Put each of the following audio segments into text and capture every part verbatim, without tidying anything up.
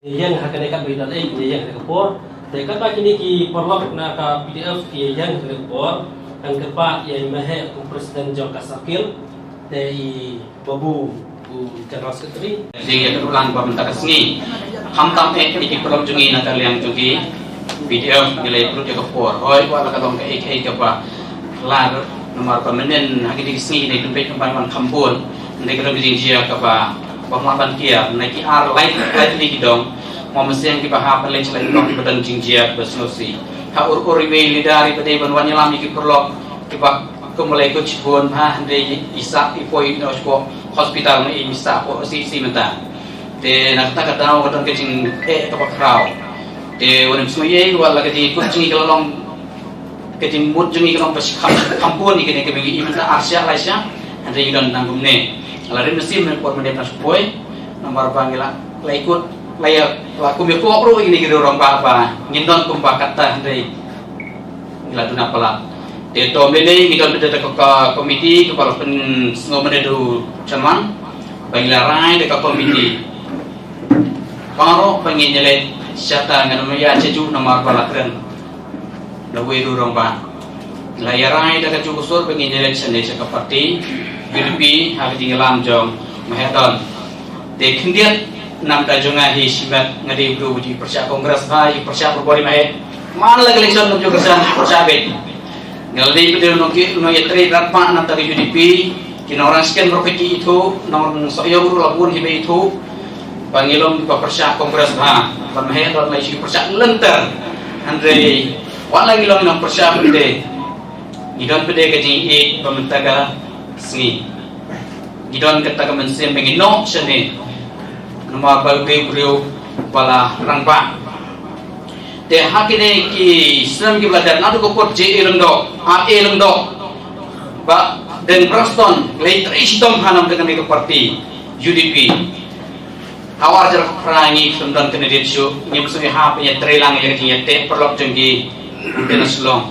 Ïeng ha kane ka bidang ei, ïeng ha ka por. Te katba kine ki paralok na ka P D F ki ïeng ha kane ka por, kan kyrpad ïa i Maheh kum president jong ka circle. Te i Babu u general secretary. Jing ïa ka dulang ba mynta ka sngi. Khamtam eh kine ki paralok jong ngi na ka liang jong ki P D F ngi la ïa pynlut ïa ka por. Hoi, wat la ka long kaei kaei kaba lar namar ba mynnin ha kine ki sngi ne tymmen kumba wan kham bun. Ngi ka dang jingjia kaba ba ma ban kiar na ki ar lai lai tylli ki dong. Mo mynsiem kiba hap ban leit sha la ki dong kiba don jingjia kiba sngewsih. Ha ur ur iwei i leader iba dei ban wan ïalam ïa ki paralok kiba kum ba la ïakut shibun bha hynrei i sah i poi noh sha hospital ma i sah hapoh C C mynta. Te na kata ka daw ka don ka jingeh kaba khraw. Te wat ym sngew ei wat la ka jingïakut jong ngi ka la long ka jingmut jong ngi ka long ba shi kham kham bun ïa kane kaba ngi i mynta ar shah lai shah. Hynrei ngi don tang kumne. La rim mynsiem ne por mynne tang shu poi. Namar ba ngi la la ïakut la ïa la kum ïa kop ruh ïa kine ki rangbah ba ngin don kumba kata hynrei ngi la duna palat. Te to mynne ngi don da ka ka komiti kaba la pynsngew mynne da u chairman ba ngi la rai da ka komiti. Baroh ba ngin ïaleh shata ngan ym ïa sha ju namar ba la kren da uwei u rangbah. La ïa rai da ka ju ka sur ba ngin ïaleh shane sha ka parti U D P ha ka jingïalam jong Maheh Don. Te khyndiat namar da jong nga hi shimet nga dei u briew u pyrshah Congress bha, u pyrshah Bor Bor Maheh. Man la ka election ngam ju pyrshah, pyrshah beit. Nga la dei u briew u nongïatrei rangbah namar da ka U D P. Ki nongrang sken baroh ki ithuh, nongrang Sohiong ruh la bun hi ba ithuh ba ngi long kiba pyrshah Congress bha, ba Maheh Don la shu pyrshah lynter. Hynrei wat la ngi long nongpyrshah pat de, ngi don pat de ka jingïeit ba mynta ka sngi ngi don kata ka mynsiem ba ngin noh shane namar ba u dei u briew ba la rangbah. Te ha kine ki snem kiba la dep naduh ka por J A Lyngdoh, R A Lyngdoh, Bah Deng Braxton, la ïatrei shitom ha namar kane ka parti U D P. Ha u ar hajar phra ngi khlem don candidate shuh, ngim sngew hap ban ïatrei lang ïa ka jingïateh paralok jong ki. Te na Shillong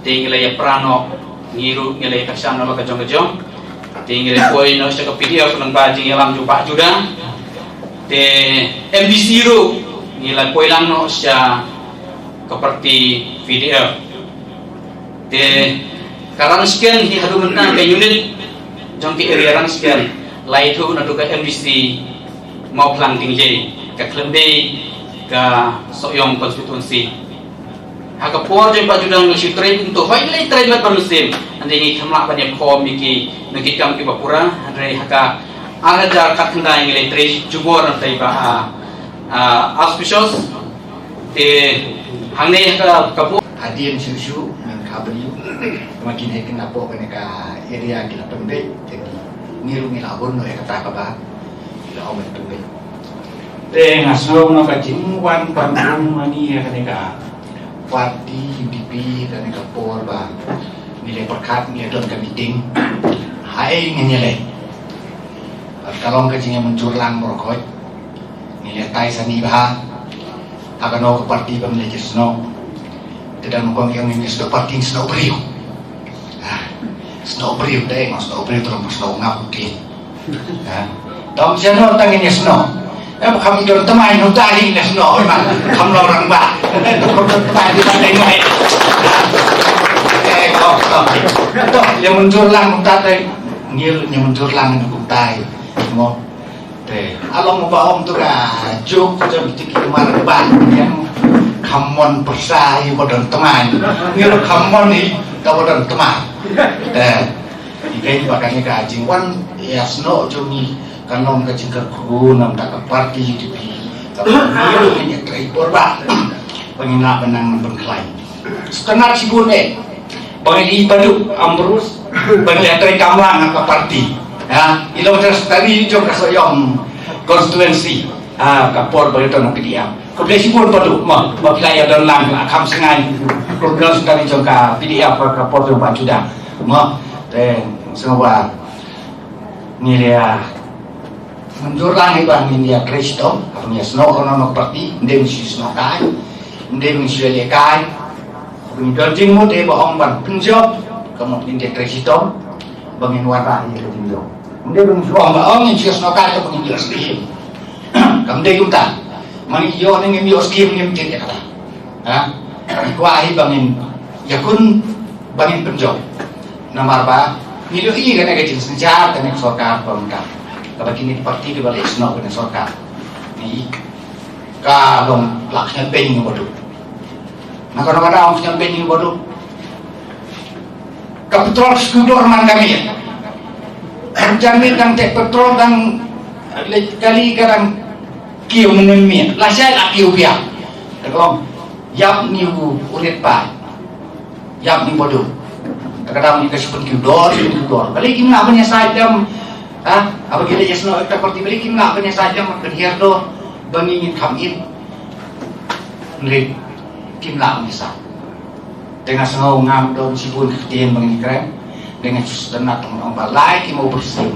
te ngi la ïapra noh, ngi ruh ngi la ïakyrshah noh la ka jong ka jong. Te ngi la poi noh sha ka P D F lyngba jingïalam jong Bah Judah. Te M D C ruh ngi la poi lang noh sha ka parti P D F. Te ka Rangsken hi haduh mynta ka unit jong ka area Rangsken la ïathuh naduh ka M D C Mawphlang Ding Jay, ka khlem dei ka Sohiong constituency. Ha ka por jong Bah Judah ngi shu trei kumto, hoi ngi la trei mat ban mynsiem. Hynrei ngi khlem lah ban ïakhom ïa ki nongkitkam kiba pura, hynrei ha ka ar hajar khatkhyndai ngi la trei jubor hynrei ba, ah, ah, auspicious. Te hangne ha ka, ka por hadien shu shu ngan ka bali ma kin he kin apo kane ka area ki la pynbeit te ngi ruh ngi la bun noh ïa kata kaba ki la ong ban pynbeit. Te nga sngew noh ka jingwan ban rung ma ngi ïa kane ka parti U D P kane ka por ba ngi la pyrkhat ngi la don ka meeting. Haei ngi la leh. Ka long ka jingïamynjur lang baroh khoit. Ngi la tai sani bha. Ha kano ka parti ba ngi la snoh. Te dang ngi ong ngi snoh parti snoh briew. Ah, snoh briew te, snoh briew te, snoh ngap te. Ha. Dang snoh tang ngi snoh. Eh, ba kham don tmai ngi utai ngi snoh, oi man. Kham long rangbah. Kham don tmai ngi utai ngi. Eh, kham, kham. Toh, ïamynjur lang utai te. Ngi ïamynjur lang ngi utai. Mo. Te, a long ba ong tu ka juk jong ki mar ba. Kham mon pyrsa ïa ba don tmai. Ngi kham mon ïa ba don tmai. Te. Ïa kane ba kane ka jingwan ïasnoh jong ngi ka long ka jingkyrkhu namar ka parti U D P. Ka parti U D P ngi trei por ba. Ba ngin lah ban nang pynkhlaiñ. Sngewtynnat shibun eh. Ba ngi ïa padu Ambrose ba ngi ïa trei kamlang ha ka parti. Ha, i long ka stari jong ka Sohiong constituency. Ha, ka por ba ngi don ha P D F. Khublei shibun padu, mo, ba phi la ïa don lang, la kham sngewsih. Khublei shibun jong ka P D F, ka por jong Bah Judah. Mo, te, sngewbha. Ngi la mynjur lang ïa ba ngin ïa trei shitom, haba ngi ïa snoh ha kano kano ka parti, ym dei ban shu snoh kai, ym dei ban shu ïaleh kai. Haba ngi don jingmut ïa ba ong ban pynjop, ka mut ngin ïa trei shitom, ba ngin wanrah ïa ka jingjop. Ym dei ban shu ong ba ong ngin shu snoh kai, ka mut ngin ïa snoh. Kam dei kumta. Mani ïoh ne ngim ïoh skim ngim tip ïa kata. Ha? Kwah hi ba ngin ïakhun ba ngin pynjop. Namar ba ngi ïohi kane ka jingsynshar kane ka sorkar ba mynta. Kaba kine ki parti kiba leit snoh kane ka sorkar. Ni ka long lak sngewbha ngi ba duk. Na kano kano ong sngewbha ngi ba duk. Ka petrol sku dor man ka miet. Jan miet dang teh petrol dang leit kali ka dang kiew mynnin miet. Lashai la kiew biang. Te ka ong ïap ni u rit pai. Ïap ni u ba duk. Te ka dang ni ka shu pynkiew dor, shu pynkiew dor. Balei kim lah ban ïasaid lem. Ha? Haba ki leit ïasnoh ïa ka parti balei kim lah ban ïasaid lem ban pynhiar dor. Ba ngi ngin kham im. Balei kim lah ban ïasaid. Te nga sngew ngam don shibun ka ktien ba ngi kren. Te nga shu sdang na tong ong ba lai ki mo bersih.